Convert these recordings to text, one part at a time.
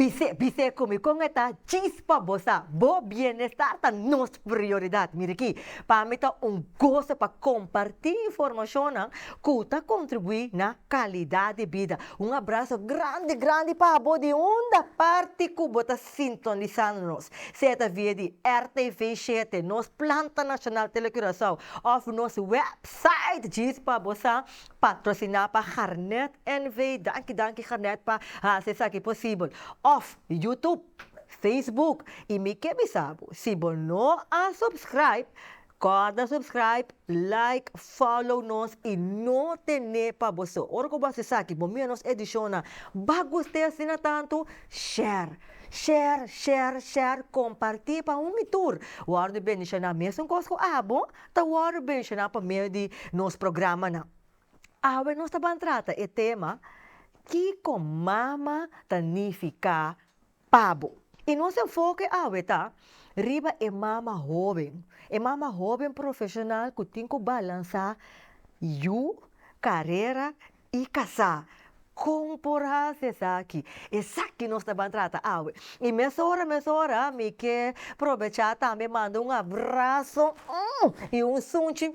Bis'é, bis'é ku mi kon e ta djis pa bo sa, bo bienestar ta nos prioridat. Mira aki, pa mi ta un goso pa kompartí informashonnan ku ta kontribuí na kalidat di bida. Un abraso grandi grandi pa bo di unda parti ku bo ta sintonisando nos, sea ta via di RTV shete, nos Planta Nashonal Tele Curaçao òf nos wèpsait djis pa bo sa, patrosiná pa Garnet NV. Danki danki Garnet pa hasi esaki posibel. Òf YouTube, Facebook i mi ke bisa bo si bo no a subscribe, Kòrda subscribe, like, follow nos i no tene pa bo so. Ora ku bo hasi esaki bo mira nos edishonnan ba gust'é asina tantu, share, share, share, share, kompartí pa un i tur wòrdu bendishoná mesun kos ku abo ta wòrdu bendishoná pa medio di nos programanan. Awe nos ta ban trata e tema Kiko mama ta nifiká pa bo. I nos enfoke awe ta riba e mama hóben, e mama hóben profeshonal ku tin ku balansá yu, karera i kasá. Kon por hasi esaki? Esaki nos ta ban trata awe. I mesora mesora mi ke probechá tambe manda un abraso i un sunchi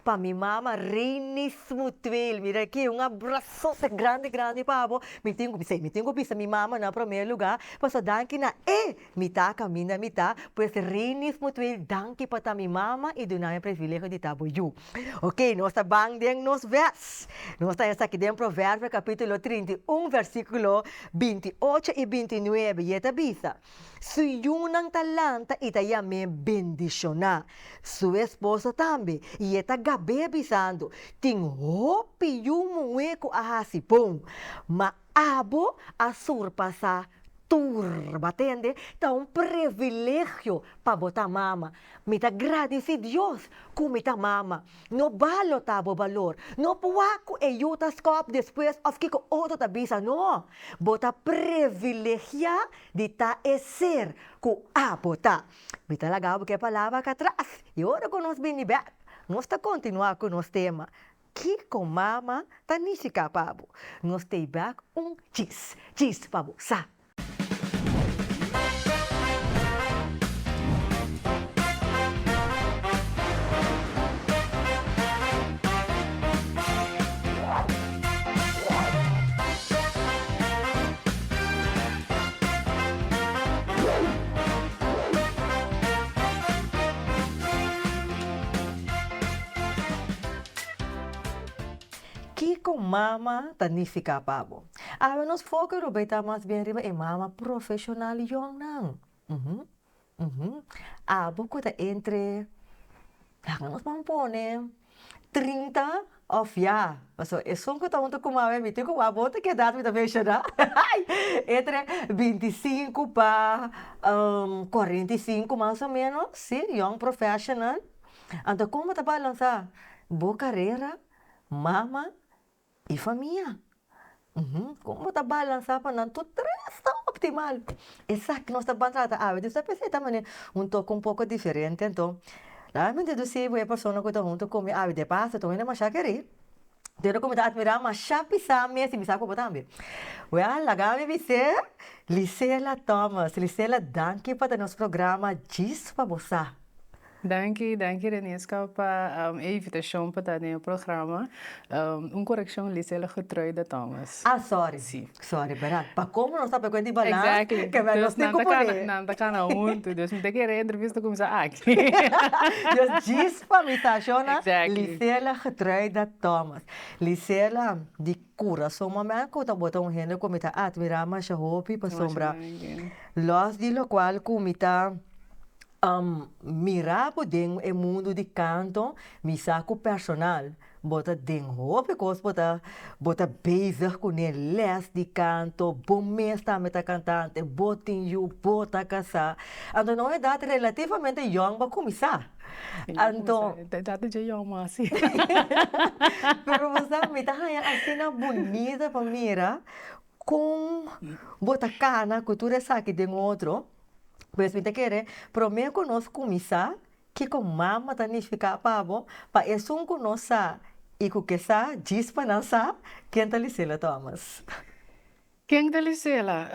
pa mi mama Reinis Mutueel. Mira aki, un abrasote grandi grandi pa bo. Mi tin ku bisa, mi tin ku bisa mi mama na prome luga, pasobra danki na e mi ta kaminda mi ta. Pues Reinis Mutueel, danki pa ta mi mama i duna mi e privilegio di ta bo yu. Ok, nos ta ban den nos vèrs. Nos ta esaki den Proverbio kapítulo 31 versíkulo 28 i 29 i e ta bisa, Su yunan ta lanta i ta yam'é bendishoná, su esposo tambe, i e ta gab'é bisando, Tin hopi yu muhé ku a hasi bon, ma abo a surpasá tur. Bo a tende? Ta un privilegio pa bo ta mama. Mi ta gradisí Dios ku mi ta mama. No balotá bo balor. No por wak ku e yu ta skòp despues òf kiko otro ta bisa. No! Bo ta privilegiá di ta e ser ku abo ta. Mi ta laga bo ku e palabra aka atras i ora ku nos bini bèk, nos ta kontinuá ku nos tema, Kiko mama ta nifiká pa bo? Nos t'ei bèk un djis djis pa bo sa. Kiko mama ta nifiká pa bo? Awe nos foco lo bay ta mas bien riba e mama profesional yongnan. Uhu, uhu. Abo cu ta entre, laga nos ban pone 30 of ya, pasobra esun cu ta hunto cu mama mi tin cu wak bo ta ki edad mi ta menciona, entre 25 pa 45 mas o menos, si, young professional. Anto con bo ta balansa bo carera, mama I famia? Uhum, kon bo ta balansá pa nan tur tres ta optimal? Esaki nos ta ban trata awe, dus ta p'esei ta manera un toke un poko diferente, anto laga mi introdusí bo e persona ku ta huntu ku mi awe, de paso ta un hende masha kerí, pero ku mi ta atmirá masha pisá mes i mi sa ku bo tambe. Wèl, laga mi bis'é Lisela Thomas. Lisela, danki pa ta nos programa Djis pa Bo Sa. Danki, danki Renesca pa e invitacion pa ta den e programa. Un correccion Lisela Getruida Thomas. Ah sorry, Si. Sorry, berdad. Pa como nos ta papia di balans, Exactly. ke men nos Dus tin nan ku ta cana, pone. nan ta cana hunto, dus mi ta kere e entrevista cuminsa aki. Dus djis pa mi ta shona Exactly. Lisela Getruida Thomas. Lisela, di curason mami cu ta bota un hende cu mi ta admira masha hopi pasobra Masha danki. los di locual cu mi ta Mira bo den e mundu di kanto, mi sa ku personal bo ta den hopi kos bo ta bo ta bezig kuné, lès di kanto, bo mes tambe ta kantante, bo tin yu, bo ta kasá. Anto na un edat relativamente yòn bo a kuminsá. Anto. Edat dje yòn mas si. Pero bo sa mi ta haña asina bunita pa mira kon bo ta kana ku tur esaki den otro. Pues mi ta kere prome ku nos kuminsá kiko mama ta nifiká pa bo, pa esun ku no sa i ku ke sa djis pa nan sa ken ta Lisela Thomas. Ken ta Lisela?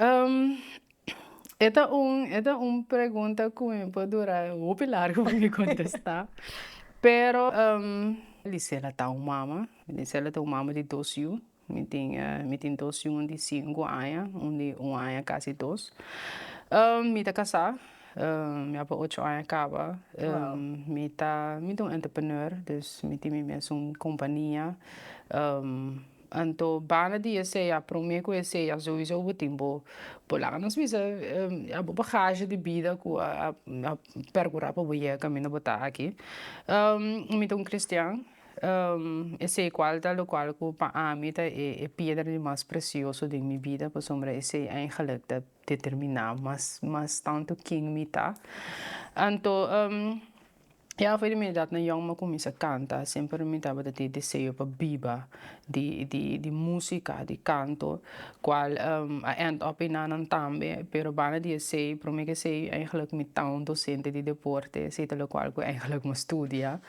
E ta un pregunta ku mi por dura hopi largu pa mi kontestá. Pero Lisela ta un mama. Lisela ta un mama di dos yu. Mi tin dos yu, di 5 aña, un di 1 aña, kasi 2. Mi ta kasá. Mi pa 8 aña kaba. Mi ta un entrepreneur, dus mi tin mi mes un kompania. Anto banda di esei, promé ku esei, sowieso bo tin bo laga nos bisa a bo bagage di bida ku a perkurá pa bo yega kaminda bo ta aki. Mi ta un kristian. Esei kual ta lokual ku pa ami ta e piedra di mas presioso den mi bida, pasobra esei eigenlijk ta determiná mas tantu ken mi ta. Anto ja, for di mi edatnan yòn mi a kuminsá kanta. Semper mi tabata tin deseo pa biba di músika, di kanto, kual a end up einan tambe. Pero banda di esei, promé ku esei, eigenlijk mi ta un dosente di deporte. Esei ta lokual ku eigenlijk mi a studia.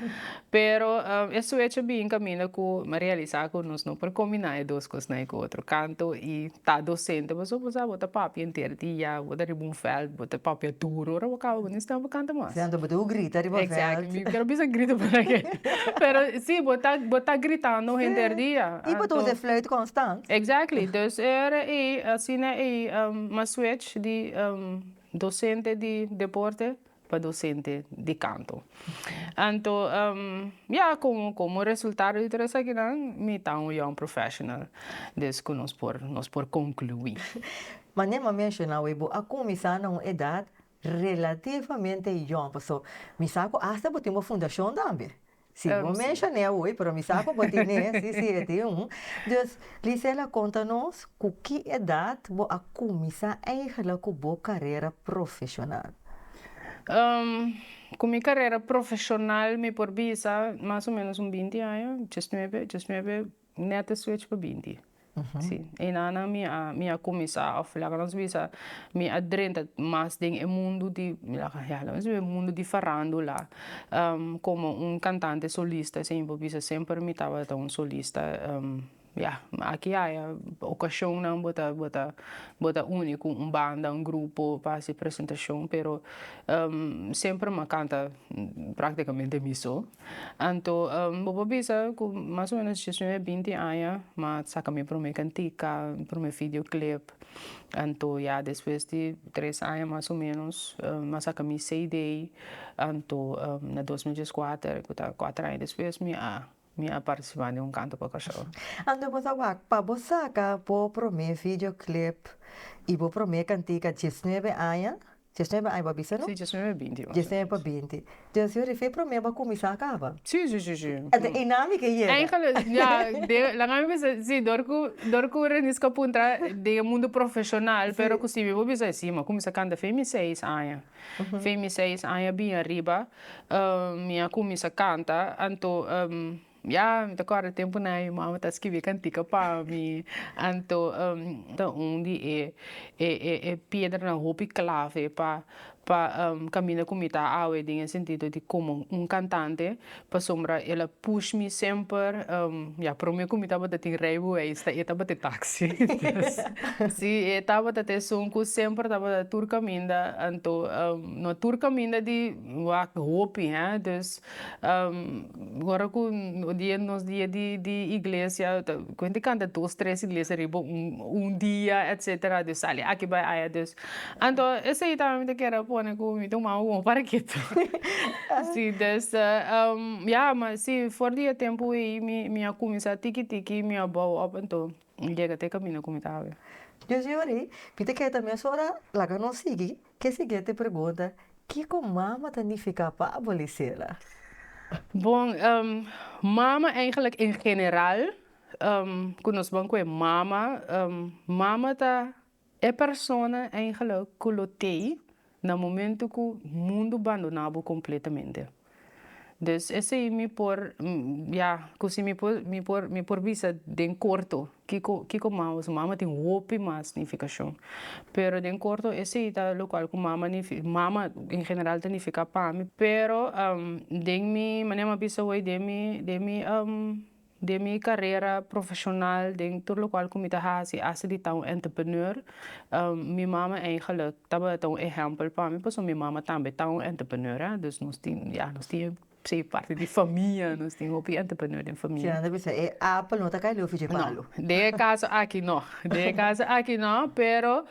Pero e switch a bin kaminda ku mi a realisá ku nos no por kombiná e dos kosnan ku otro, kanto i ta dosente, pasobra bo sa bo ta papia henter dia, bo ta riba un veld, bo ta papia duru, ora bo kaba bo no por kanta mas. Sí, anto bo tin ku grita riba veld. Exactly, mi ker bisa grita por aki. Pero sí, bo ta gritando henter dia. I bo ta usa fluit konstant. Exactly, dus era ei asina ei mi a switch di dosente di deporte pa dosente di kanto. Anto ja, komo resultado di tur esakinan, mi ta un young professional. Dus ku nos por konkluí. Manera mi a menshoná, bo a kuminsá na un edat relativamente yòn, pasobra mi sa ku asta bo tin un fundashon tambe. Sí, bo menshoná awe, pero mi sa ku bo tin, sí, tin un. Dus, Lisela, konta nos ku ki edat bo a kuminsá eigenlijk ku bo karera profeshonal? Ku mi karera profeshonal, mi por bisa mas o ménos un 20 aña, 19, 19, nèt switch pa 20. Sí, einan mi a kuminsá, òf laga nos bisa, mi a drenta mas den e mundu di, ja, laga nos bisa, mundu di farándula, komo un kantante solista. Si por bisa, semper mi tabata un solista. Ja, aki aya okashonnan bo ta uni ku un banda, un grupo pa hasi presentashon, pero semper mi a kanta práktikamente mi so. Anto bo por bisa ku mas o ménos 19, 20 aña mi a saka mi promé kantika, promé videoclip. Anto ya despues di 3 aña mas o ménos mi a saka mi CD. Anto na 2014, ku ta 4 aña despues, mi a partisipá den un Kanto pa Kòrsou. Anto bo sa wak, pa bo saka bo promé videoclip i bo promé kantika 19 aña, 19 aña bo a bisa, no? Sí, 19, 20. 19 pa 20. Dus jo refe promé bo a kuminsá kaba. Sí. Anto einan mi ke yega. Eigenlijk, ja, laga mi bisa, sí, dor ku Reniska puntra den mundu profeshonal, pero ku si mi por bisa, sí, mi a kuminsá kanta for mi 6 aña. For mi 6 aña bin ariba, mi a kuminsá kanta. Anto, ja, mi ta kòrda tempunan mi mama ta skirbi kantika pa mi. Anto, ta un di e piedranan hopi klave pa kaminda ku mi ta awe den e sentido di komo un kantante, pasobra el a push mi semper. Ja, promé ku mi tabata tin rijbewijs, ta e tabata taxi. Sí, e tabata esun ku semper tabata tur kaminda. Anto no tur kaminda di wak hopi, hè. Dus ora ku dia nos dia di iglesia, ku hende kanta dos, tres iglesia riba un dia, etcetera. Dus sali aki bai aya. Dus anto esei tambe mi ta kere pone ku mi ta un mama komo paraketo. Sí, dus ja, ma sí, for di e tempu ei mi a kuminsá tiki tiki, mi a bouw op, anto yega te kaminda ku mi ta awe. Dus Yuri, mi ta kere tambe ora laga nos sigui ku siguiente pregunta: kiko mama ta nifiká pa bo, Lisela? Bon, mama eigenlijk in general, ku nos ban ku e mama, mama ta e persona eigenlijk ku lo tei na momento ku mundu bandoná bo kompletamente. Dus esei mi por, ja, ku si mi por bisa den korto kiko mama. Mama tin hopi mas nifikashon, pero den korto esei ta lokual ku mama in general ta nifiká pa mi. Pero den mi manera mi a bisa hoy, den mi Den mi karera profeshonal, den tur lokual ku mi ta hasi, asta di ta un entrepreneur, mi mama eigenlijk tabata un ehèmpel pa mi, pasobra mi mama tambe ta un entrepreneur, hè, dus nos tin, ya, nos tin e parti di famia, nos tin hopi entrepreneur den famia. Kinan ta bisa e apel no ta kai leu fichi palu. No, den e kaso aki no, den e kaso aki no, pero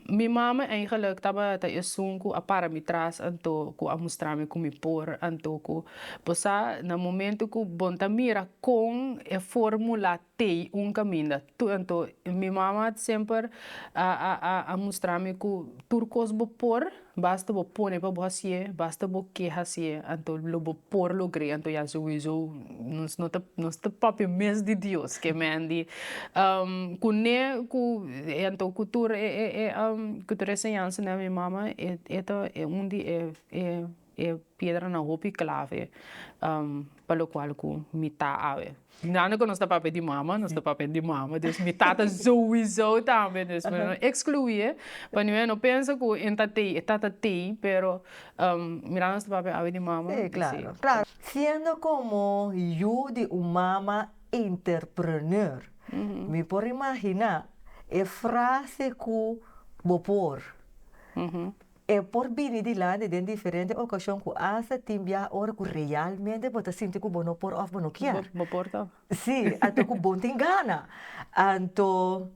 Mi mama eigenlijk tabata esun ku a para mi tras anto ku a mustra mi ku mi por anto ku bo sa na momento ku bon ta mira kon e formula tei un kaminda tu anto mi mama semper a a a mustra mi ku tur kos bo por. Basta bo pone pa bo hacié, basta bo ke hacié, anto lo bo por logr'é, anto ya souiso nos no ta nos ta papia mes di Dios ke men di kuné ku anto ku tur e e e ku tur e enseñansanan mi mama e e ta un di e e e piedranan hopi clave pa lokual ku mi ta awe. Mirando ku nos ta papia di mama, nos ta papia di mama, dus mi tata souiso tambe, dus mi no ekskluié, pa niun no pensa ku e ta tei, e tata tei, pero mirando nos ta papia awe di mama, Sí, klaro, klaro. Siendo komo yu di un mama entrepreneur, mi por imaginá e frase ku bo por. E por bini dilanti den diferente okashon ku asta tin biaha ora ku realmente bo ta sinti ku bo no por òf bo no kier. Bo por ta. Sí, anto ku bo tin gana. Anto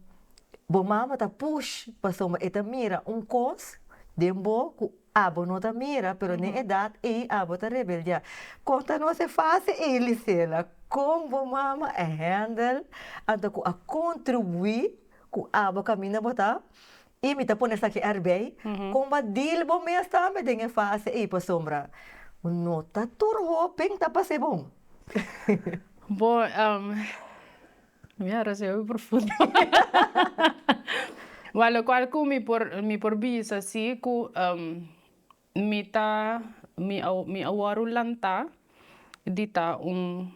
bo mama ta push pasobra e ta mira un kos den bo ku abo no ta mira, pero den edat ei abo ta rebeldiá. Konta nos e fase ei, Lisela, kon bo mama a handle anto ku a kontribuí ku abo kaminda bo ta I mi ta pone esaki erbij, kon bo a deal bo mes tambe den e fase ei pasobra no ta tur hopen ta pas'é bon. Bon, mi a recibe profundo. Well, locual cu mi por mi por bisa si cu mi ta mi a mi a wòrdu lantá di ta un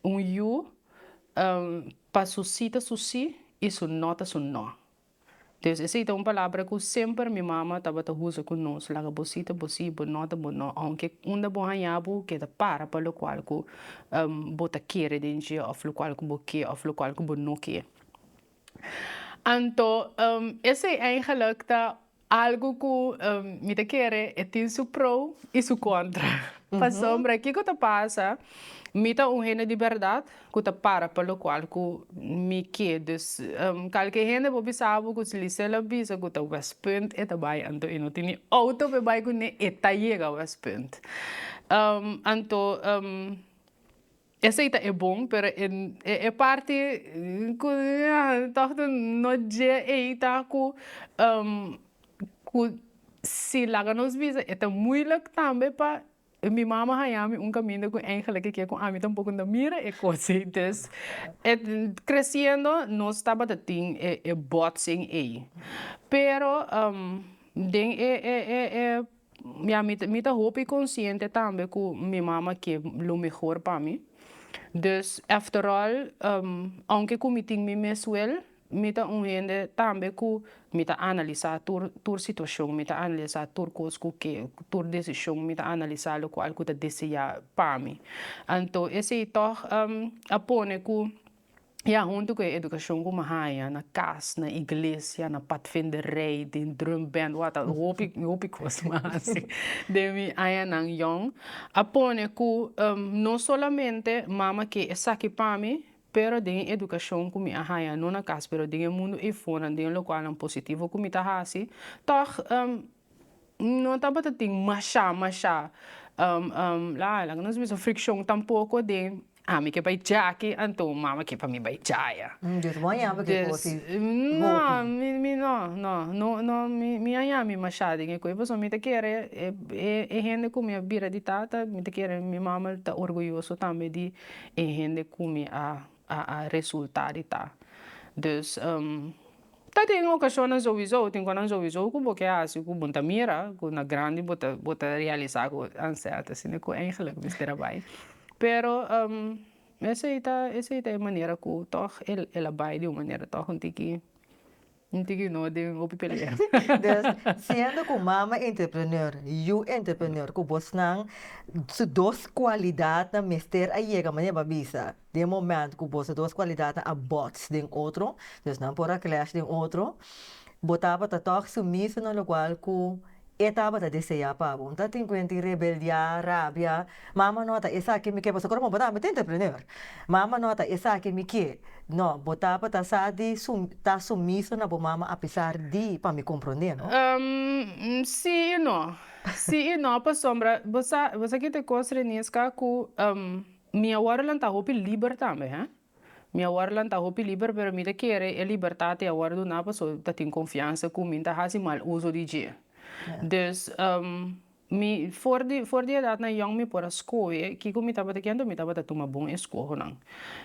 un yu pa su sí ta su sí i su no ta su no. Dus esei ta un palabra ku semper mi mama tabata usa ku nos, laga bo si ta bo si, bo no ta bo no, ounke unda bo haña bo keda para pa lokual ku bo ta kere den dje òf lokual ku bo ke òf lokual ku bo no ke. Anto esei eigenlik ta Algu ku mi ta kere e tin su pro i su kontra. Pasobra kiko ta pasa, mi ta un hende di bèrdat ku ta para pa lokual ku mi ke. Dus kalke hende por bisa bo ku si Lisel a bisa ku ta Westpunt e ta bai anto e no tin ni outo pa e bai kuné e ta yega Westpunt. Anto. Esei ta e bon, pero e e parti ku tòg ta no dje ei ta ku ku si laga nos bisa e ta moeilijk tambe pa mi mama haña mi un kaminda ku eigenlijk e ke ku ami tampoko no ta mira e kos ei. Dus e kresiendo nos tabata tin e e botsing ei, pero den e e e. Ya, mi ta mi ta hopi konsiente tambe ku mi mama ke lo mehor pa mi. Dus after all, ounke ku mi tin mi mes wil, mi ta un hende tambe ku mi ta analisá tur tur situashon, mi ta analisá tur kos ku ke, tur desishon mi ta analisá lokual ku ta deseá pa mi. Anto esei tòg a pone ku. Ya, huntu ku e edukashon ku mi haña na kas, na iglesia, na patvinderij, den drumband, wak ta hopi hopi kos mi a hasi den mi añanan yòn, a pone ku no solamente mama ke esaki pa mi, pero den e edukashon ku mi a haña no na kas pero den e mundu eifonan, den e lokualnan positivo ku mi ta hasi, tòg no tabata tin masha masha laga nos bisa frikshon tampoko den Ami ke bai djaki anto mama ke pa mi bai djaya. Dus bo a yama ke kos di hopi? No, mi no, no, no, no, mi a yama mi masha den e koe pasobra mi ta kere e hende ku mi a bira di tata, mi ta kere mi mama ta orguyoso tambe di e hende ku mi a a resulta di ta. Dus Ta tin okashonnan souiso, tin konan souiso ku bo ke hasi ku bo ta mira ku na grandi bo ta bo ta realisá ku ansè ta asina ku eigenlik mester a bai. Pero esei ta esei ta e manera ku tòg el a bai di un manera tòg un tiki. Un tiki no den hopi pelea. Dus, siendo ku mama entrepreneur, yu entrepreneur, ku bosnan su dos kualidatnan mester a yega manera bo a bisa, den moment ku boso dos kualidatnan a bots den otro, dus nan por a clash den otro, bo tabata tòg sumiso na lokual ku E tabata deseá pa bo. Ta tin kuenti rebeldiá, rabia. Mama no ta esaki mi ke pasobra komo bo tambe ta entrepreneur. Mama no ta esaki mi ke. No, bo tabata sa di ta sumiso na bo mama apesar di, pa mi komprondé, no? Sí i no. Sí i no pasobra bo sa, bo sa ki ta e kos Reniska ku mi a wòrdu lanta hopi liber tambe, hè. Mi a wòrdu lanta hopi liber pero mi ta kere e libertat ei a wòrdu duna pasobra ta tin konfiansa ku mi ta hasi mal uso di dje. Dus mi for di for di edatnan yòn mi por a skohe kiko mi tabata ke anto mi tabata tuma bon eskohonan.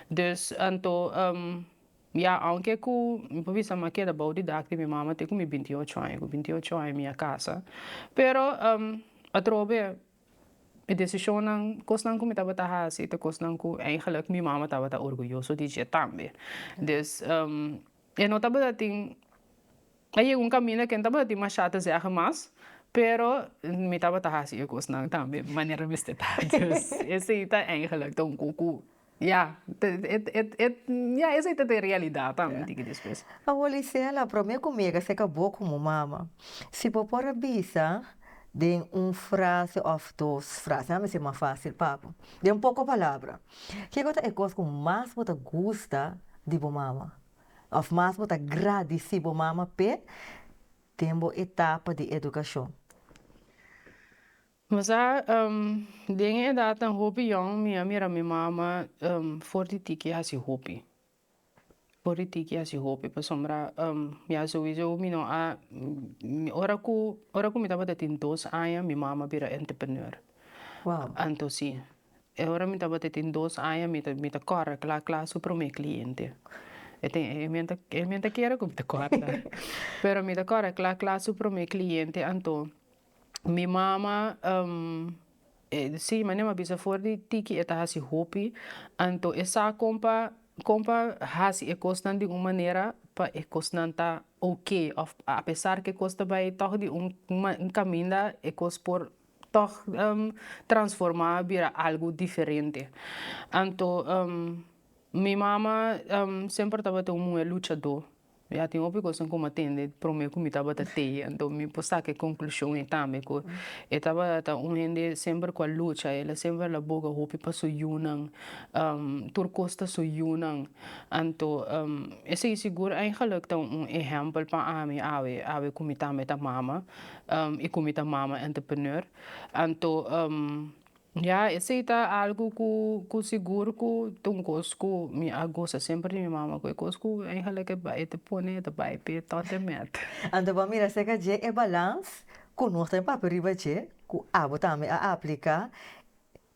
Dus anto ya aunke ku mi por bisa mi a keda bou di dak di mi mama te ku mi 28 aña ku 28 aña mi a kasa pero atrobe E desishonnan, kosnan ku mi tabata hasi ta kosnan ku eigenlijk mi mama tabata orguyoso di dje tambe. Dus e no tabata tin, a yega un kaminda ku e no tabata tin mashá ta zègge mas, pero mi tabata hasi e kosnan tambe manera mester ta. Dus esei ta eigenlijk ta un ku ya, ya esei ta e realidat tambe tiki despues. Awor Lisela, promé ku mi yega serka bo komo mama, si bo por a bisa Den un frase òf dos frase, nan mester mas fásil pa bo. Den poko palabra, kiko ta e kos ku mas bo ta gusta di bo mama òf mas bo ta gradisí bo mama p'e den bo etapa di edukashon? Bo sa, den e edatnan hopi yòn mi a mira mi mama for di tiki hasi hopi. Por di tiki hasi hopi pasobra ya souiso mi no a ora ku ora ku mi tabata tin dos aña mi mama bira entrepreneur. Anto si e ora mi tabata tin dos aña mi ta mi ta kòrda kla kla su promé kliente e tin e mi ta e mi ta kere ku mi ta kòrda pero mi ta kòrda kla kla su promé kliente anto mi mama Si, manera mi a bisa for di tiki e ta hasi hopi, anto e sa kon pa kon pa hasi e kosnan di un manera pa e kosnan ta oke òf apesar ku e kos ta bai tòg di un un kaminda e kos por tòg transformá bira algu diferente. Anto mi mama semper tabata un muhé luchadó. Ya tin hopi kosnan ku mi a tende prome ku mi tabata tei, anto mi por saka e konklushon ei tambe ku e tabata un hende semper ku a lucha, el a semper a boga hopi pa su yunan, tur kos ta su yunan, anto esei sigur eigenlik ta un ehèmpel pa ami awe, awe ku mi tambe ta mama i ku mi ta mama entrepreneur, anto. Ya, esei ta algu ku ku sigur ku ta un kos ku mi a gosa semper di mi mama ku e kos ku eigenlijk e bai e ta pone e ta bai p'e tot en met. Anto bo a mira aserka dje e balans ku nos ta papia riba dje ku abo tambe a aplika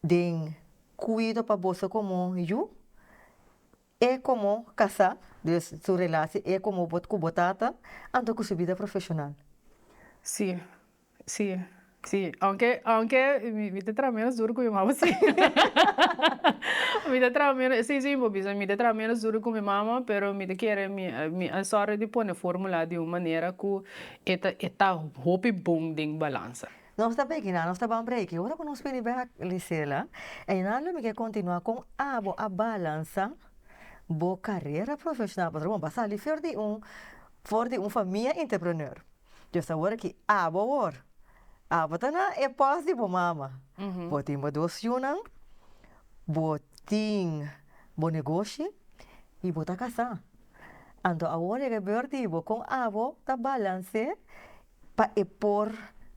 den kuido pa boso komo yu, e komo kasá, dus su relatie e komo bo ku bo tata, anto ku su bida profeshonal. Sí, Sí, sí, aunke, aunke mi, mi ta traha menos duro ku mi mama sí. Mi ta traha menos, sí, sí, bo bisa, mi ta traha menos duro ku mi mama, pero mi ta kere mi, mi a sòru di pone formula di un manera ku e ta, e ta hopi bon den balansa. Nos ta beginá, nos ta ban break. I ora ku nos bini bèk, Lisela, einan lo mi ke kontinuá kon abo a balansa bo karera profeshonal, pasobra bo a sali for di un, for di un famia entrepreneur. Dios awor aki abo awor. Abo ta na e pos di bo mama. Bo tin bo dos yunan, bo tin bo negoshi i bo ta kasá. Anto awor yega e beurt di bo kon abo ta balans'é pa e por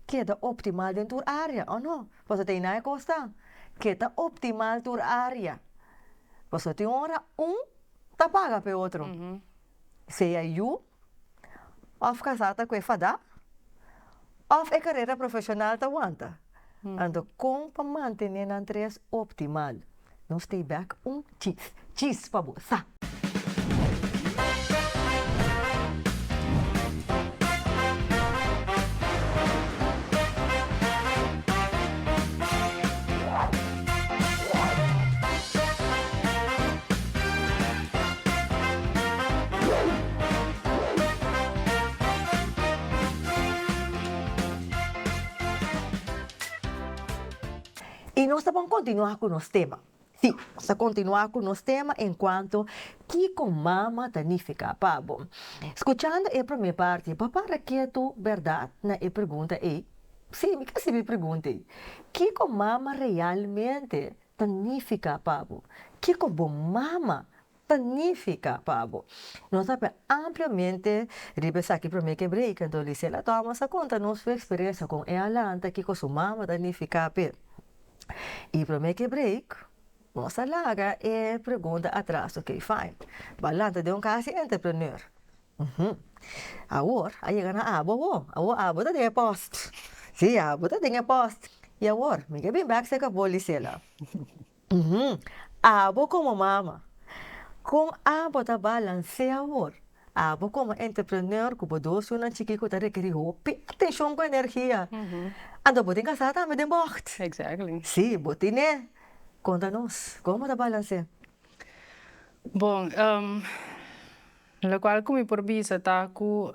keda optimal den tur área, o no? Pasobra ta einan e kos ta, keda optimal tur área. Pasobra tin ora un ta paga pa e otro, sea yu Òf kasá ta ku e fadá, òf e karera profeshonal ta wanta. Anto kon pa mantené nan tres optimal? Nos stay bèk un chis chis pa bo sa. I nos ta bon kontinuá ku nos tema. Sí, nos ta kontinuá ku nos tema enkuanto kiko mama ta nifiká pa bo. Skuchando e promé parti, bo a para ketu bèrdat na e pregunta ei? Sí, mi ke hasi mi pregunta ei. Kiko mama realmente ta nifiká pa bo? Kiko bo mama ta nifiká pa bo? Nos a papia ampliamente riba esaki promé ke break, anto Lisela Thomas a konta nos su eksperensia kon e a lanta, kiko su mama ta nifiká p'e. I promé ke break, nos a laga e pregunta atras, ok fine, bo a lanta den un kas di entrepreneur, uhum, awor a yega na abo awor, awor abo ta den e post, si abo ta den e post, i awor mi ke bin bèk serka bo Lisela. Uhum. Abo komo mama, kon abo ta balansea awor? Abo komo entrepreneur ku bo dos yunan chikí ku ta rekerí hopi atenshon ku energia. Anto bo tin kasá tambe den bògt. Exactly. Sí, bo tine. Konta nos, kon bo ta balansea? Bon, lokual ku mi por bisa ta ku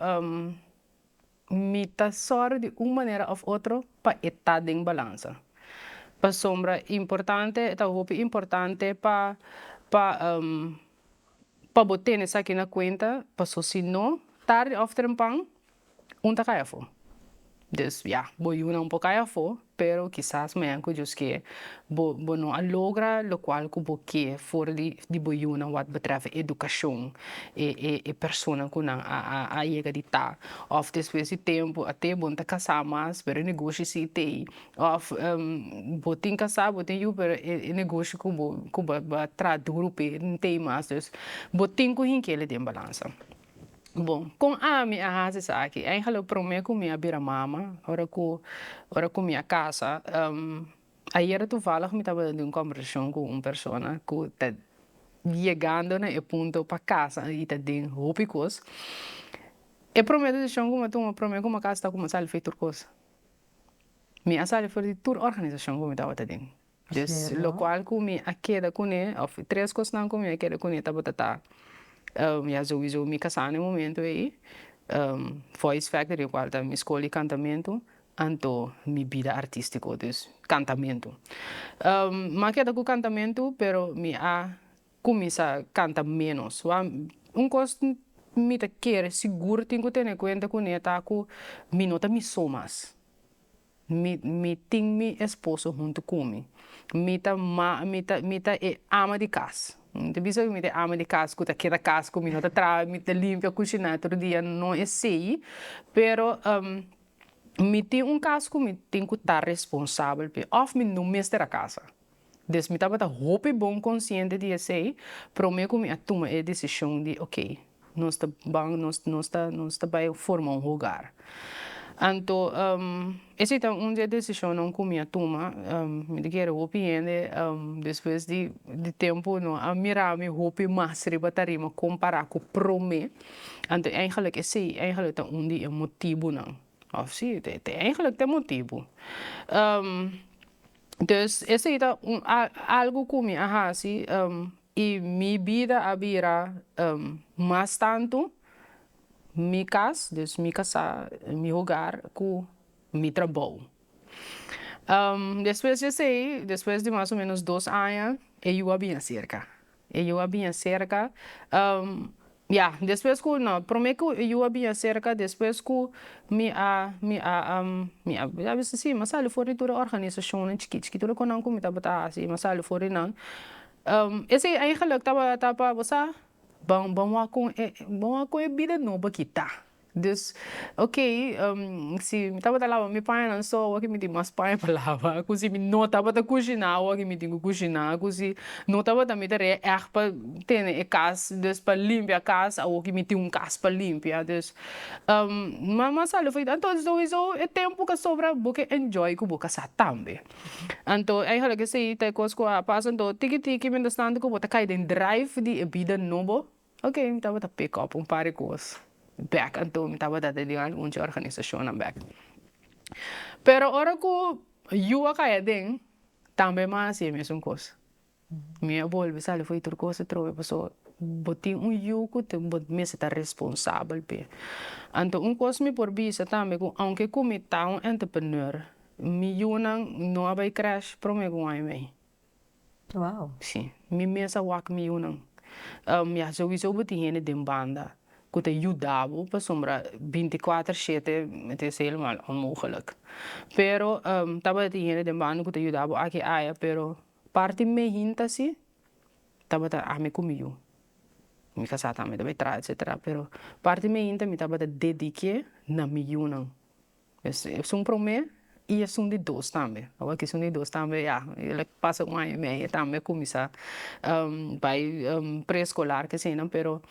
Mi ta sòru di un manera òf otro pa e ta den balansa. Pasobra importante, ta hopi importante pa pa pa bo tene esaki na kuenta, paso si no, tardi òf trempan un ta kai afó. Dus ya, bo yunan por kai afó, pero kisas mañana ku Dios ke bo bo no a logra lokual ku bo ke for di di bo yunan wat betreft edukashon, e e e persona ku nan a a a yega di ta òf despues di tempu a te bo no ta kasá mas pero e negoshi si t'ei òf bo tin kasá bo tin yu pero e e negoshi ku bo ku bo a traha duru p'e no t'ei mas dus bo tin ku hink'el den balansa. Bon, kon ami a hasi esaki? Eigenlijk promé ku mi a bira mama, ora ku ora ku mi a kasa, ayera toevallig mi tabata den un kombersashon ku un persona ku ta yegando na e punto pa kasa i ta den hopi kos. E promé desishon ku mi a tuma promé ku mi a kasa ta ku mi a sali for di tur kos. Mi a sali for di tur organisashon ku mi tabata den. Dus lokual ku mi a keda kuné òf tres kosnan ku mi a keda kuné tabata ta ya souiso mi kasá na e momento ei, Voice Factory kual ta mi skol di kantamentu, anto mi bida artístiko, dus kantamentu. Mi a keda ku kantamentu pero mi a kuminsá kanta ménos. Wak un kos mi ta kere sigur tin ku tene kuenta kuné ta ku mi no ta mi so mas. Mi mi tin mi esposo huntu ku mi. Mi ta ma mi ta mi ta e ama di kas. Mi ta bisa ku mi ta e ama di kas ku ta keda kas ku mi no ta traha, mi ta limpia kushiná tur dia, no esei, pero mi tin un kas ku mi tin ku ta responsabel p'e òf mi no mester a kasa. Des mi tabata hopi bon konsiente di esei promé ku mi a tuma e desishon di oke nos ta ban nos nos ta nos ta bai forma un hogar. Anto esei ta un di e desishonnan ku mi a tuma. Mi ta kere hopi hende despues di di tempu no a mira mi hopi mas riba tarima kompará ku promé. Anto eigenlik esei eigenlik ta un di e motibunan òf si te eigenlik ta e motibu. Dus esei ta un algu ku mi a hasi i mi bida a bira mas tantu mi kas, dus mi kasá, mi hogar ku mi trabou. Despues di esei, despues di mas o menos dos aña e yu a bini aserka. E yu a biña serka, ya, despues ku, no, promé ku e yu a biña serka, despues ku mi a, mi a, mi a, mi a bisa si, mi a sali for di tur e organisashonnan chikí chikí, tur e konan ku mi tabata hasi, mi a sali for di nan. Esei eigenlik tabata pa, bo sa, ban ban wak kon e, ban wak kon e bida nobo aki ta. Dus, ok, si mi tabata laba mi pañanan so awor ki mi tin mas paña pa laba, ku si mi no tabata kushiná awor ki mi tin ku kushiná, ku si no tabata mi tarea ègt pa tene e kas, dus pa limpia kas, awor ki mi tin un kas pa limpia. Dus, mi a sali for anto souiso e tempu ku a sobra bo ke enjoy ku bo kasá tambe. Anto eigenlijk esei ta e kos ku a pasa, anto tiki tiki mientras tanto ku bo ta kai den drive di e bida nobo. Ok, mi tabata pick up un par di kos bek, anto mi tabata den algun dje organisashonnan bek. Pero ora ku yu a kai aden, tambe mi a hasi e mesun kos. Mi a bolbe sali for di tur kos atrobe pasobra bo tin un yu ku bo mester ta responsabel p'e. Anto un kos mi por bisa tambe ku aunke ku mi ta un entrepreneur. Mi yunan no a bai crèche promé ku un aña i mei. Wow. Sí, mi mes a wak mi yunan. Ya, souiso bo tin hende den banda ku ta yuda bo pasobra binti kuater shete het is helemaal onmogelijk. Pero tabata tin hende den banda ku ta yuda bo aki aya, pero parti mainta si tabata ami ku mi yu. Mi kasá tambe ta bai traha etcetera, pero parti mainta mi tabata dediké na mi yunan. Esun promé i esun di dos tambe. Awor ki esun di dos tambe ya el a pasa un aña i medio e tambe a kuminsá bai preeskolar k'eseinan, pero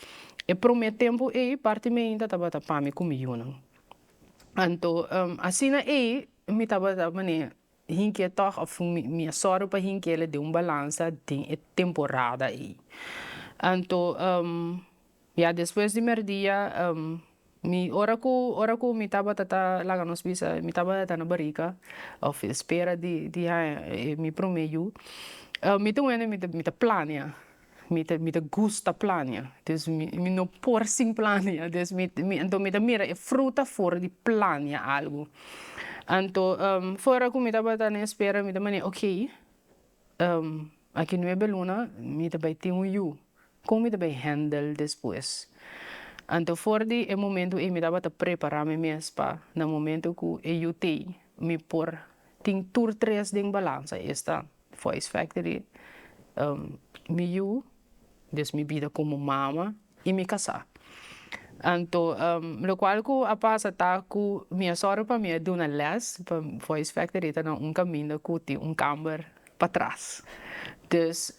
e promé tempu ei parti mainta tabata pa mi ku mi yunan. Anto asina ei mi tabata manera hinkié tòg òf mi a sòru pa hinkié den un balansa den e temporada ei. Anto ya despues di mèrdia mi ora ku ora ku mi tabata ta laga nos bisa mi tabata ta na barika òf espera di di haña mi promé yu, mi ta un hende mi ta mi ta plania, mi ta mi ta gusta plania, dus mi mi no por sin plania, dus mi mi anto mi ta mira e fruta for di plania algu. Anto for ku mi tabata na espera mi ta manera okay, aki nuebe luna mi ta bai tin un yu, kon mi ta bai handle despues? Anto for di e momento ei mi tabata prepara mi mes pa na momento ku e yu t'ei mi por tin tur tres den balansa, esta Voice Factory, mi yu, dus mi bida komo mama i mi kasá. Anto lokual ku a pasa ta ku mi a sòru pa mi a duna lès pa Voice Factory ta na un kaminda ku tin un kamber patras. Dus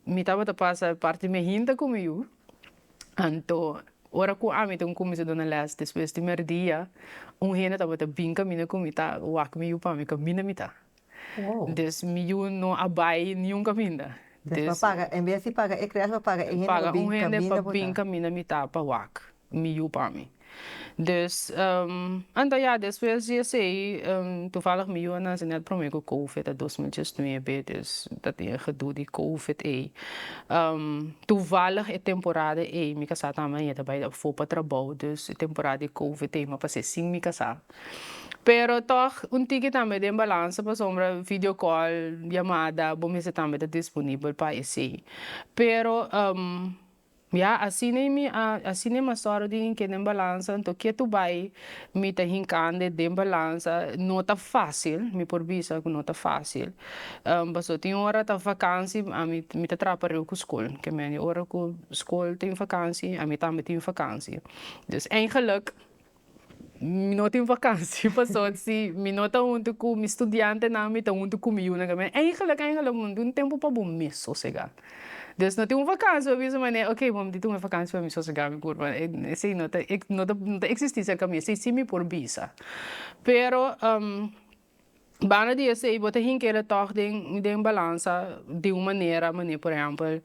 mi tabata pasa parti mi hinta ku mi yu, anto ora ku ami ta kuminsá duna lès despues di mèrdia un hende tabata bin kaminda ku mi ta wak mi yu pa mi kaminda mi ta. Dus mi yu no a bai niun kaminda. Dus pa paga, en bes di paga e crèche pa paga e hende pa bin kaminda un hende pa bo bin ta. Kaminda mi ta pa wak mi yu pa mi. Dus anto ya despues di esei toevallig mi yu a nase net prome ku covid a 2019, dus dat e gedoe di covid ei. Toevallig e temporada ei mi kasá tambe a yeta bai afó pa trabou, dus e temporada di covid ei mi a pas'é sin mi kasá. Pero tòg un tiki tambe den balansa pasobra video call, yamada, bo mester tambe ta disponibel pa esei. Pero ya asina mi a asina mi a sòru di hink'é den balansa, anto ke tu bai mi ta hinkando den balansa, no ta fásil, mi por bisa ku no ta fásil. Pasobra tin ora ta vakansi ami mi ta traha pareu ku skol, ke mende ora ku skol tin vakansi ami tambe tin vakansi. Dus eigenlijk Mi no tin vakantie pasobra si mi no ta huntu ku mi studiantenan mi ta huntu ku mi yunan tambe. Eigenlijk eigenlijk bo no tin un tempu pa bo mes sosegá. Dus no tin un vakantie pa bisa manera ok bo mi tin un vakantie pa mi sosegá mi kurpa. Esei no ta no ta no ta eksistí serka mi, esei si mi por bisa. Pero banda di esei bo ta hink'e tòg den den balansa di un manera manera por ehèmpel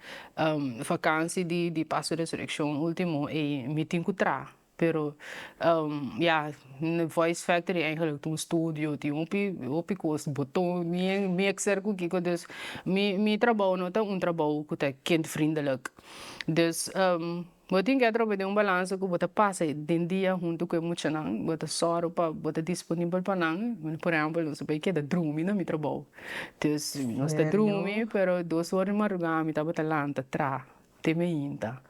vakantie di di Paso Resurekshon ultimo ei mi tin ku traha. Pero ya, Voice Factory eigenlijk ta un studio, tin hopi hopi kos, boton, mixer ku kiko, dus mi mi trabou no ta un trabou ku ta kindvriendelijk. Dus bo tin ke atrobe den un balansa ku bo ta pasa den dia huntu ku e muchanan, bo ta sòru pa bo ta disponibel pa nan, por ehèmpel nos a bai keda drumi na mi trabou, dus nos ta drumi pero dos ora di madrugá mi tabata lanta traha. Te meinta.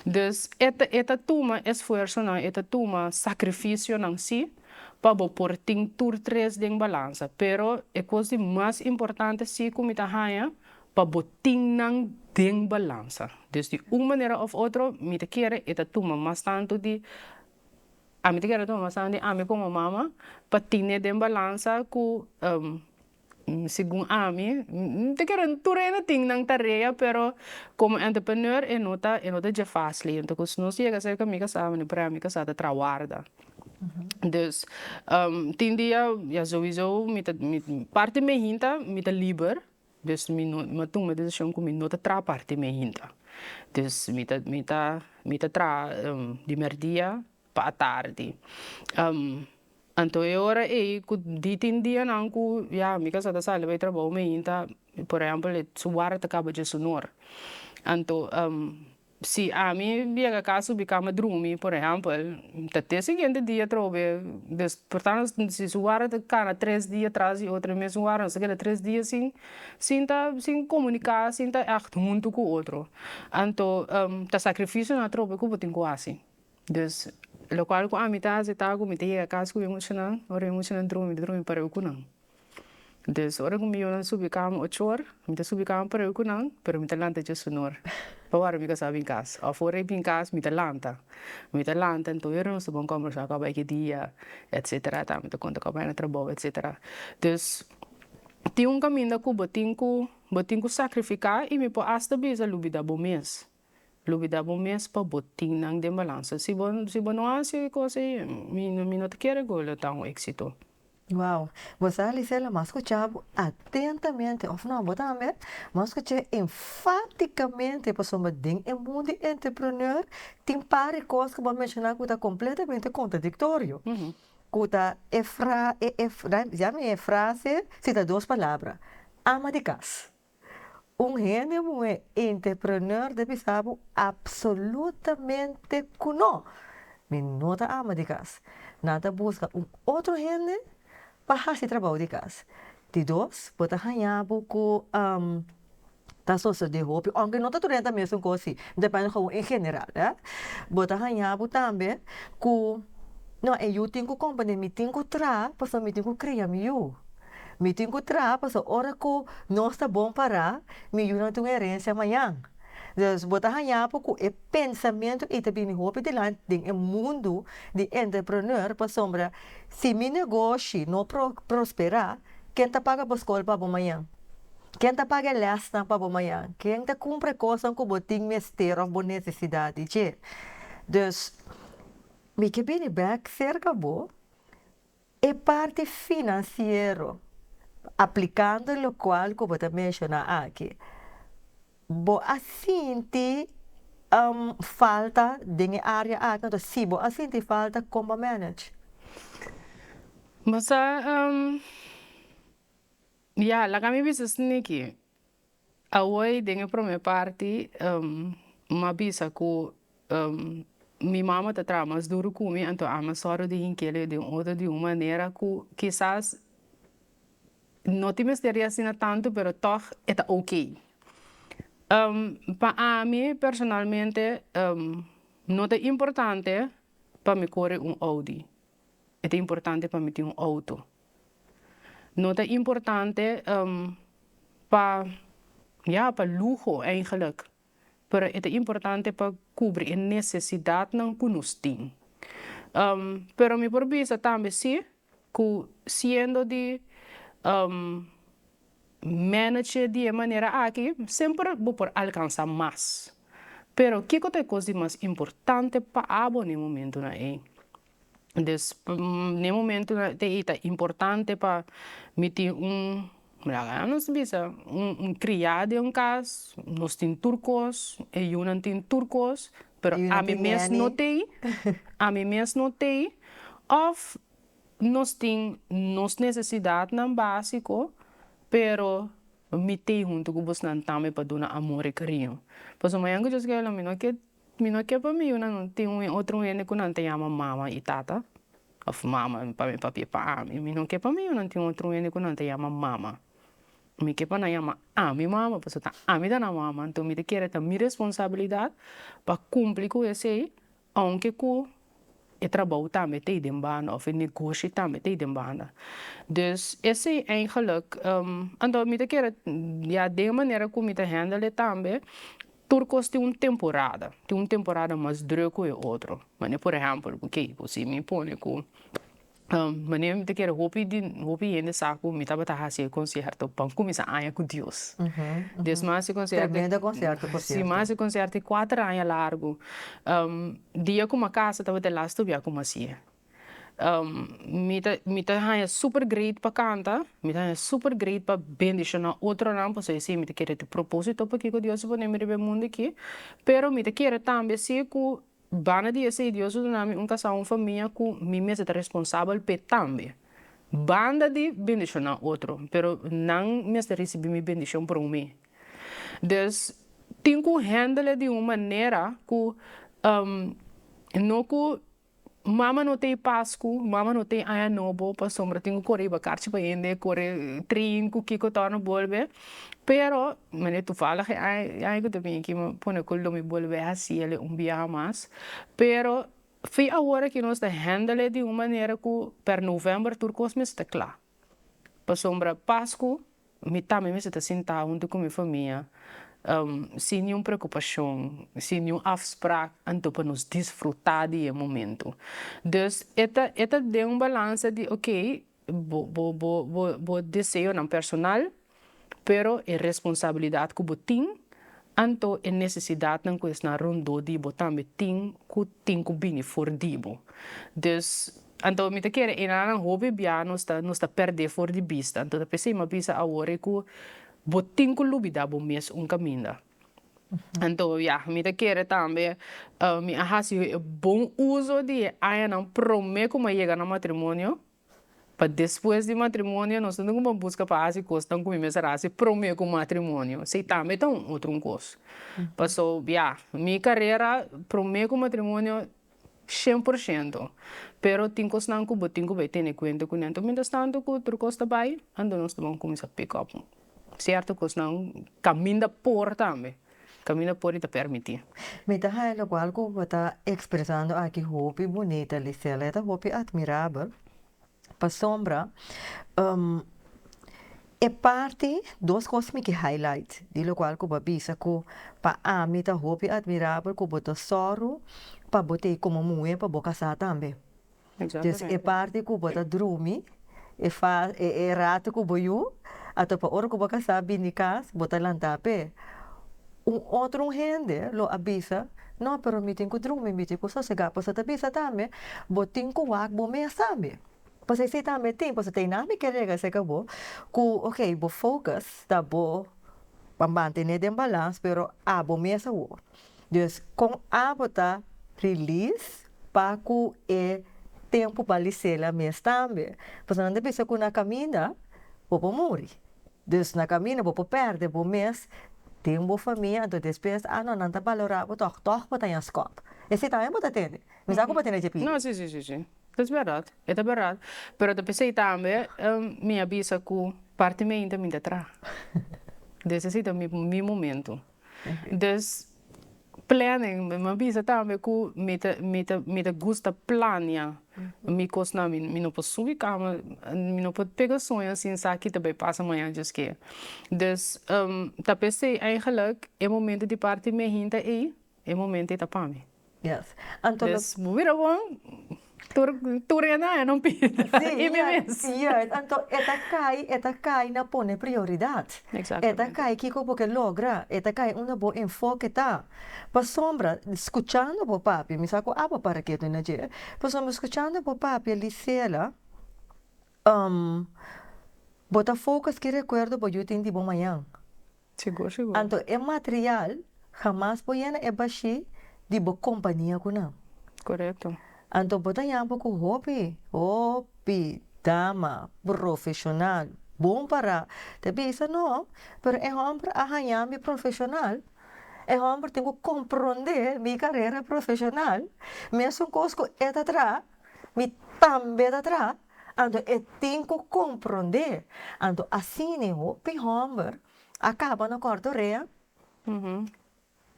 Dus e ta e ta tuma esfuersonan, e ta tuma sakrifisionan sí, pa bo por tin tur tres den balansa. Pero e kos di mas importante sí ku mi ta haña, pa bo tin nan den balansa. Dus di un manera òf otro mi ta kere e ta tuma mas tantu di, ami ta kere tuma mas tantu di ami komo mama pa tine den balansa ku Segun ami, ta kere tur hende tin nan tarea pero como entrepreneur e no ta e no ta dje facil. Enton si nos yega cerca mi casa mi por mi casa ta traha warda. Dus tin dia ya sowiso mi ta parti mi hinta mi ta liber dus mi no mi a tuma e decision cu mi no ta traha parti mi hinta. Dus mi ta mi ta mi ta traha di merdia pa atardi. Anto e ora ei ku di tin dianan ku ya mi kasa ta sali bai trabou mainta, por ehempel e su wara ta kaba dje su nor. Anto Si ami yega cas subi cama drumi, por ehempel, ta te siguiente dia atrobe. Dus por tanto, si su wara ta cana 3 dia tras di otro mesun wara, nos ta keda 3 dia sin ta sin comunica, sin ta echt hunto cu otro. Anto ta sacrificio nan atrobe cu bo tin cu haci. Dus locual cu ami ta haci ta cu mi ta yega cas cu mi muchanan, ora mi muchanan drumi, mi ta drumi pareu cu nan. Dus ora cu mi yunan subi cama 8 or, mi ta subi cama pareu cu nan, pero mi ta lanta 11 or pa ora mi casa bin cas. Of ora bin cas, mi ta lanta. Mi ta lanta, anto ora nos ta bon conversa con ki dia, etc. Ta mi ta conta con na trabou, etc. Dus tin un caminda cu bo tin cu sacrifica y mi por hasta bisa lubida bo mes. Lubida bo mes pa bo tin nan den balansa. Si bo no haci cos, mi no ta kere cu lo ta un exito. Wow, bo sa, Lisela, m'a scucha atentamente, of no, bo tambe, m'a scucha enfaticamente, pasobra den e mundo entrepreneur, tin par di cos cu bo a menciona cu ta completamente contradictorio. Cu ta e fra, e, e, ya mi e frase, si ta dos palabra, ama di cas. Un hende muhe entrepreneur debe sabi absolutamente cu no. Mi no ta ama di cas. Nan ta busca un otro hende pa haci trabou di cas. Di dos, bo ta haña bo cu ta sucede hopi, aunke no ta tur hende mesun cos si, depende gewoon en general, eh? Bo ta haña bo tambe cu no, e yu tin cu company, mi tin cu traha, pasobra mi tin cu cria mi yu. Mi tin cu traha, pasobra ora cu nos ta bon para, mi yu no tin un herencia mañan. Dus bo ta haña bo cu e pensamento y ta bini hopi dilanti den e mundo di entrepreneur, pasobra si mi negoshi no prospera, ken ta paga bo scol pa bo mañan? Ken ta paga lesnan pa bo mañan? Ken ta cumpra cosnan cu bo tin mester of bo necesidad di dje? Dus mi ke bini bek cerca bo e parti financiero, aplicando locual cu bo ta menciona aki. Bo a sinti falta den e area aki, anto si bo a sinti falta, con bo a manage? Basta, ja, laga mi bisa sniki. Awor den e prome parti, m'a bisa cu mi mama ta traha mas duro cu mi, anto ami a soro di hinkele di un otro di un manera cu kisas no tin mester asina tanto, pero toch e ta ok. Pa ami personalmente no ta importante pa mi core un Audi. Ta importante pa mi tin un auto. No ta importante pa, ja, pa luho eigenlijk. Pero ta importante pa cubri e necesidadnan cu nos tin. Pero mi por bisa tambe si cu siendo di manage di manera aki, semper bo por alcansa mas. Pero kico ta e cos mas importante pa abo na momento nan ey? Dus na momento nan ta importante pa mi tin un, nos bisa un cria den un cas, nos tin tur cos, e yunan tin tur cos, pero ami mes no tin, ami mes no tin, of nos tin nos necesidadnan basico, pero mi tin hunto cu bosnan tambe pa duna amor y cariño. Pasobra mañana cu Dios kier, mi no ke pa mi yunan no tin un otro hende cu nan ta yama mama y tata, of mama pa mi papia pa ami. Mi no ke pa mi yunan tin otro hende cu nan ta yama mama. Mi ke pa nan yama ami mama, pasobra ta ami ta nan mama. Anto mi ta kere ta mi responsabilidad pa cumpli cu esey, aunke cu e trabou tambe ta den banda of e negoshi tambe ta den banda. Dus esey eigenlijk, anto mi ta kere, ja, den manera cu mi ta handle tambe, tur cos tin un temporada. Tin un temporada mas druk cu e otro. Maar, por ehempel, ok, si mi pone cu manera mi ta kere hopi di hopi hende sa cu mi tabata haci concierto pa cuminsa aña cu Dios. Dus m'a haci concierto. Tremendo concierto, por Si, cierto. m'a haci concierto 4 aña largo. Dia cu m'a casa tabata e laatste bia cu m'a haci. Mi ta haña super great pa canta, mi ta haña super great pa bendiciona otronan, pasobra si mi ta kere e proposito pa kico Dios a pone mi riba e mundo aki, pero mi ta kere tambe si cu banda di esey Dios a duna mi un casa, un famia cu mi mes ta responsabel p'e tambe. Banda di bendiciona otro, pero nan mester ricibi mi bendicion prome. Dus Tin ku handle di un manera ku no ku mama no tei Pasku, mama no tei Aña Nobo pasobra tin ku kore riba karchi pa hende, kore trin ku kiko torna bolbe. Pero mane toevallig e aña ku ta bini aki mi pone ku lo mi bolbe hasi el un biaha mas. Pero fi awor aki nos ta handle di un manera ku per november tur kos mester ta kla. Pasobra Pasku mi tambe mester ta sintá huntu ku mi famia sin niun preokupashon, sin niun afsprak, anto pa nos disfrutá di e momento. Dus e ta e ta den un balansa di okey bo bo bo bo bo deseonan personal pero e responsabilidat ku bo tin, anto e nesesidatnan ku esnan rondó di bo tambe tin ku tin ku bini for di bo. Dus Anto mi ta kere enanan hopi bia nos ta nos ta perdé for di bista. Anto ta p'esei mi a bisa awor ei ku bo tin ku lubidá bo mes un kaminda. Anto ya, mi ta kere tambe mi a hasi e bon uso di e añanan promé ku mi a yega na matrimonio, pa despues di matrimonio nos no tin ku buska pa hasi kosnan ku mi mester hasi promé ku matrimonio. Esei tambe ta un otro un kos. Paso ya, mi karera promé ku matrimonio 100%. Pero tin kosnan ku bo tin ku bai tene kuenta kuné. Anto mientras tanto ku tur kos ta bai, anto nos ta ban kuminsá pick up sierto kosnan kaminda por tambe, kaminda por i ta permití. Mi ta haña lokual ku bo ta ekspresando aki hopi bunita, Lisela. E ta hopi atmirabel. Pasobra e parti, dos kos mi ke highlight di lokual ku bo a bisa ku pa ami ta hopi admirabel ku bo ta sòru pa bo ta ei komo muhé pa bo kasá tambe. Dus e parti ku bo ta drumi e e rato ku bo yu, anto pa ora ku bo kasá bini kas bo ta lantá p'e. Un otro hende lo a bisa, No, pero mi tin ku drumi, mi tin ku sosegá. Pasobra ta bisa tambe, bo tin ku wak bo mes tambe. Pasobra esei tambe tin, pasobra ta einan mi ke rega aserka bo ku ok, bo focus ta bo pa mantené den balans, pero abo mes awor. Dus kon abo ta release pa ku e tempu pa lisela mes tambe. Pasobra nan ta bisa ku na kaminda bo por muri. Dus na kaminda bo por pèrdè bo mes den bo famia, anto despues, ah no, nan ta balorá bo tòg, tòg bo ta haña skòp. Esei tambe bo ta tende. Mi sa ku bo tende dje pidi. No, si, si, si, si. Ta bèrdat, e ta bèrdat. Pero ta p'esei tambe mi a bisa ku parti mi ainda mi ta traha. Dus esei ta mi mi momento. Dus planning, mi a bisa tambe ku mi ta mi ta mi ta gusta plania mi kosnan, mi mi no por subi kama, mi no por pega soño sin sa ki ta bai pasa mañana djis ke. Dus ta p'esei eigenlijk e momento di parti mi hinta ei, e momento ei ta pa mi. Yes. Anto lo. Dus bo mira bon, tur tur hende a no pida Sí, i mi mes. Juist. Anto e ta kai, e ta kai na pone prioridat. E ta Exactamente. kai kiko bo ke logra, e ta kai unda bo enfoke ta. Pasobra, skuchando bo papia, mi sa ku abo para ketu na dje, pasobra skuchando bo papia Lisela, bo ta focus ki rekuerdo bo yu tin di bo mañan. Sigur, sigur. Anto e material hamas por yena e bashí di bo kompania ku nan. Korekto. Anto bo ta yama ku hopi, hopi dama profeshonal bon pará ta bisa no, pero e hòmber a haña mi profeshonal, e hòmber tin ku komprondé mi karera profeshonal, mesun kos ku e ta traha, mi tambe ta traha, anto e tin ku komprondé. Anto asina hopi hòmber a kaba na kòrta orea,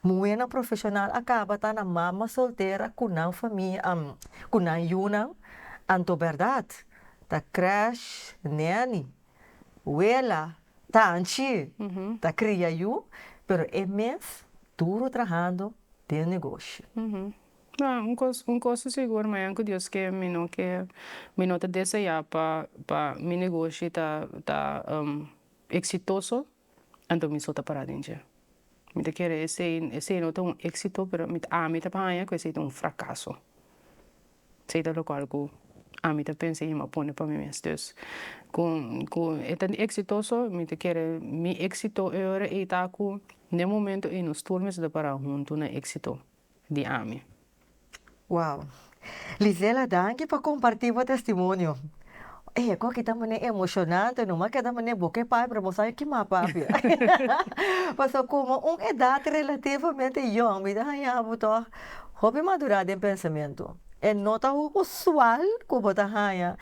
muhénan profeshonal a kaba ta na mama soltera ku nan famia, ku nan yunan, anto bèrdat ta krèsh, nèni, wela, tanchi ta kria yu, pero e mes duru trahando den negoshi. No, un kos, un kos ta sigur, mañan ku Dios ke mi no ke, mi no ta deseá pa pa mi negoshi ta ta eksitoso, anto mi so ta pará den dje. Mi ta kere esei, esei no ta un éksito, pero mi ta ami ta haña ku esei ta un frakaso. Esei ta lokual ku ami ta pensa i mi a pone pa mi mes. Dus, ku ku e ta eksitoso, mi ta kere mi éksito e ora ei ta ku den momento ei nos tur mester ta pará huntu na éksito. di ami. Wow. Lisela danki pa comparti bo testimonio. E ku aki ta manera emoshonante no, m'a keda manera bo ke papia pero bo sa ki m'a papia. Pasobra komo un edat relativamente yòn mi ta haña bo tòg hopi madurá den pensamentu. E no ta usual ku bo ta haña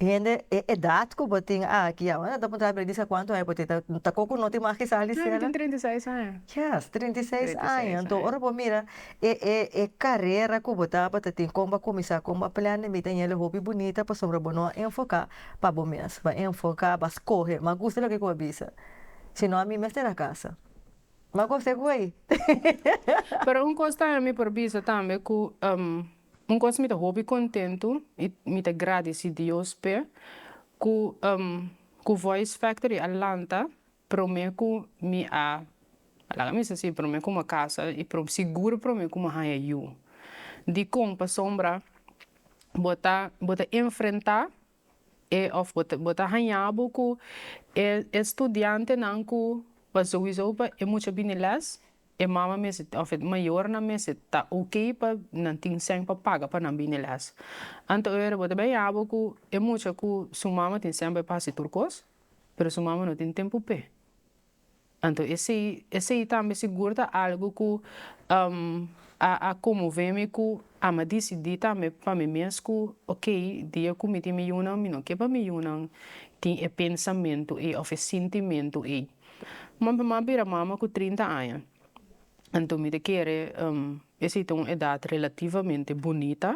hende e edat ku bo tin aki. Awor nan ta puntra mi Lisa kuantu aña bo tin? Ta koko no tin mas kisas Lisela? Mi tin 36 aña. Yes, 36 aña. Anto ora bo mira E e e carera cu bo tabata tin con bo a cuminsa con bo a plania mi ta yendo hopi bunita pasobra bo no a enfoca pa bo mes bo a enfoca bo a scoge mi a gusta loke cu bo a bisa si no ami mester a casa mi a gosta e güey. Pero un cos tambe mi por bisa tambe cu un cos mi ta hopi contento y mi ta gradici Dios p'e cu cu Voice Factory a lanta Prome ku mi a laga mi sa si prome ku mi a kasa i sigur prome ku mi a haña yu. Dikon? Pasobra bo ta bo ta enfrentá e òf bo ta bo ta haña bo ku e e studiantenan ku pa souiso pa e mucha bini lès e mama mester òf e mayornan mester ta oke pa nan tin sèn pa paga pa nan bini lès. Anto ora bo ta bai haña bo ku e mucha ku su mama tin sèn pa e pa hasi tur kos. Pero su mama no tin tempu p'e. Anto esei, esei tambe sigur ta algu ku a a konmové mi ku a disidí tambe pa mi mes ku okey dia ku mi tin mi yunan mi no ke pa mi yunan tin e pensamentu ei òf e sintimentu ei. M'a bira mama ku 30 aña. Anto mi ta kere esei ta un edat relativamente bunita.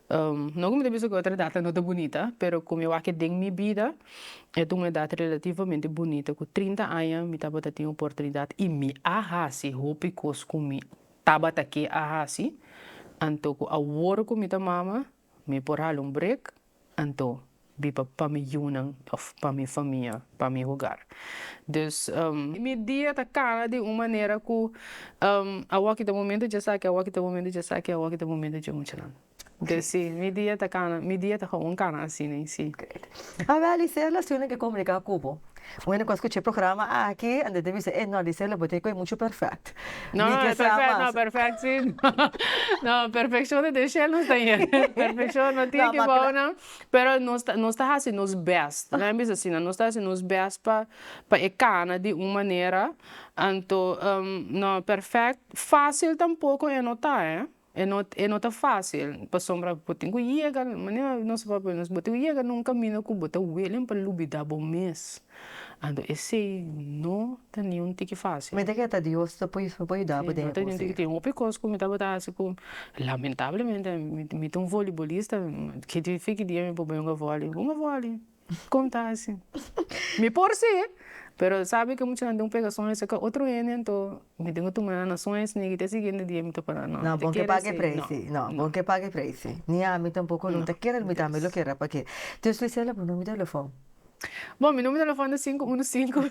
No ku mi ta bisa ku e otro edatnan no ta bunita, pero ku mi wak den mi bida e ta un edat relativamente bunita ku 30 aña mi tabata tin oportunidat i mi a hasi hopi kos ku mi tabata ke a hasi. Anto ku awor ku mi ta mama mi por hala un brek. Anto biba pa mi yunan of pa mi famia, pa mi hogar. Dus mi dia ta kana di un manera ku awor ki ta momento dje esaki, awor ki ta momento dje esaki, awor ki ta momento dje muchanan. Dus si, mi dia ta kana, mi dia ta gewoon kana asina, si. Awel, Lisela, si uno ke komunika ku bo, Un hende ku a skucha e programa aki, anto ta bisa, e no, Lisela, bo ta koe muchu perfèkt. No, no, perfèkt, no, perfèkt si. No, perfekshon ta den shel nos ta yega. Perfekshon no tin ki bou nan, pero nos ta, nos ta hasi nos bèst. Laga mi bisa asina, nos ta hasi nos bèst pa pa e kana di un manera, anto no, perfèkt, fásil tampoko e no ta, eh. E no e no ta fácil pasobra bo tin ku yega manera nos papia nos bo tin ku yega na un kaminda ku bo ta willing pa lubida bo mes anto esei no ta ni un tiki fácil. Mi ta kere ta Dios ta por por yuda bo den e No ta ni un tiki tin hopi kos ku mi tabata hasi ku lamentablemente mi ta un voleibolista ki fiki dia mi por bai hunga vòlei hunga vòlei. Kon ta hasi? Mi por si, pero sabi ke muchanan tin un pegason esei ka otro hende anto mi tin ku tuma nan na soño snigi te siguiente dia mi ta para no. No, bon ke paga e preis si. No, bon ke paga e preis si. Ni ami tampoko no ta kere, mi tambe lo kere pake. Dus Lucela, bo numero di telefon? Bon, mi numero di telefon ta sinku unu sinku,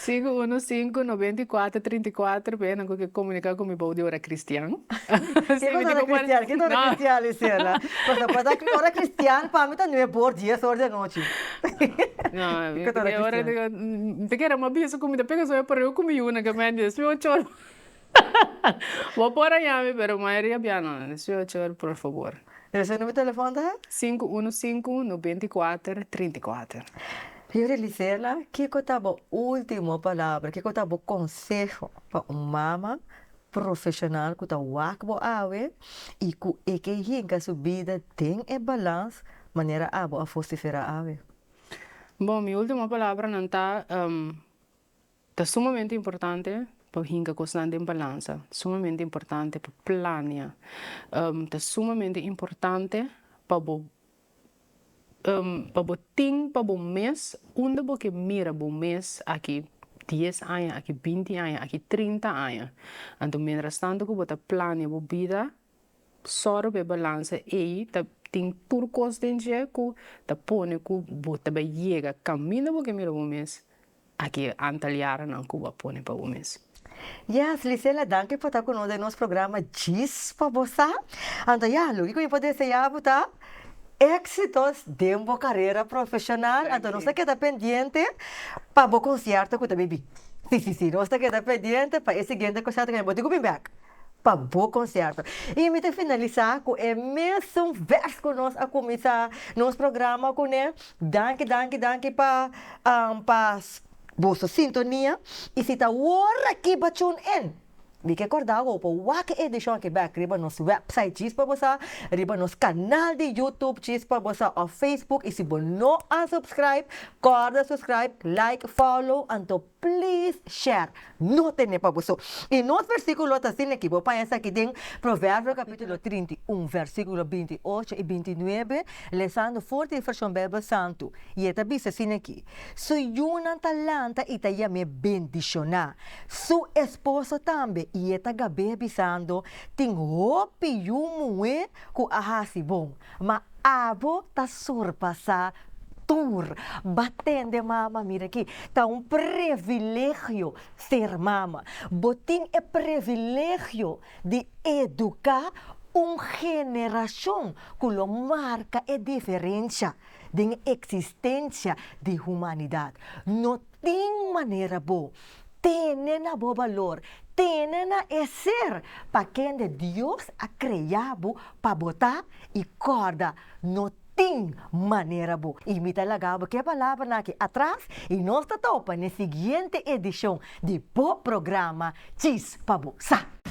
515 94 34, pa esnan ku ke komunika ku mi bou di ora kristian. Kiko ta ora kristian? Kiko ta ora kristian, Lucela? Pasobra pa ta ora kristian pa mi ta nuebe or, dies or di anochi. No, mi ta kere ora, mi ta kere mas bisa ku mi ta pega soño pareu ku mi yuna ke men dies ocho or. Bo por a yami pero mayoria bia no, dies ocho or por fabor. Ese numero di telefon ta? 515 94 34. Yuri Lisela, kiko ta bo ultimo palabra, kiko ta bo konseho pa un mama profeshonal ku ta wak bo awe i ku e ke hinka su bida den e balans manera abo a vosiferá awe? Bon, mi ultimo palabranan ta, Ta sumamente importante pa hinka kosnan den balansa, sumamente importante pa plania, ta sumamente importante pa bo pa bo tin pa bo mes unda bo ke mira bo mes aki dies aña, aki binti aña, aki 30 aña. Anto mientras tanto ku bo ta plania bo bida, sòru pa e balansa ei ta tin tur kos den dje ku ta pone ku bo ta bai yega kaminda bo ke mira bo mes. Aki e antal yaranan ku bo a pone pa bo mes. Yes, Lisela, danki pa ta ku nos den nos programa Djis pa Bo Sa. Anto ya, loke ku mi por deseá bo ta éxitos den bo karera profeshonal. Anto nos ta keda pendiente pa bo konsierto ku ta bibi. Si, si, si, nos ta keda pendiente pa e siguiente konsierto ku bo tin ku bin bèk. pa bo konsierto. I mi ta finalisá ku e mesun vèrs ku nos a kuminsá nos programa kuné. Danki, danki, danki pa pa boso sintonia. I si ta wor aki bo tune in, mi ke kòrda bo por wak e edishon aki bèk riba nos wèpsait Djis Pa Bo Sa, riba nos kanal di YouTube Djis Pa Bo Sa òf Facebook. I si bo no a subscribe, kòrda subscribe, like, follow, anto Please share. No tene pa boso. I nos versikulo ta asina aki, bo paña esaki den Proverbio kapitulo 31 versikulo 28 i 29, lesando for di e Vershon Beibel Santu, i e ta bisa asina aki, Su yunan ta lanta i ta yam'é bendishoná, su esposo tambe, i e ta gab'é bisando, Tin hopi yu muhé ku a hasi bon, ma abo ta surpasá tur. Ba tende mama, mira aki, ta un privilegio ser mama. Bo tin e privilegio di eduká un generashon ku lo marka e diferensha den e eksistensia di humanidat. No tin manera bo tene na bo balor, tene na e ser pa kende Dios a krea bo pa bo ta i kòrda no tin manera bo. I mi ta laga bo ku e palabranan aki atras i nos ta topa n'e siguiente edishon di bo programa Djis pa Bo Sa.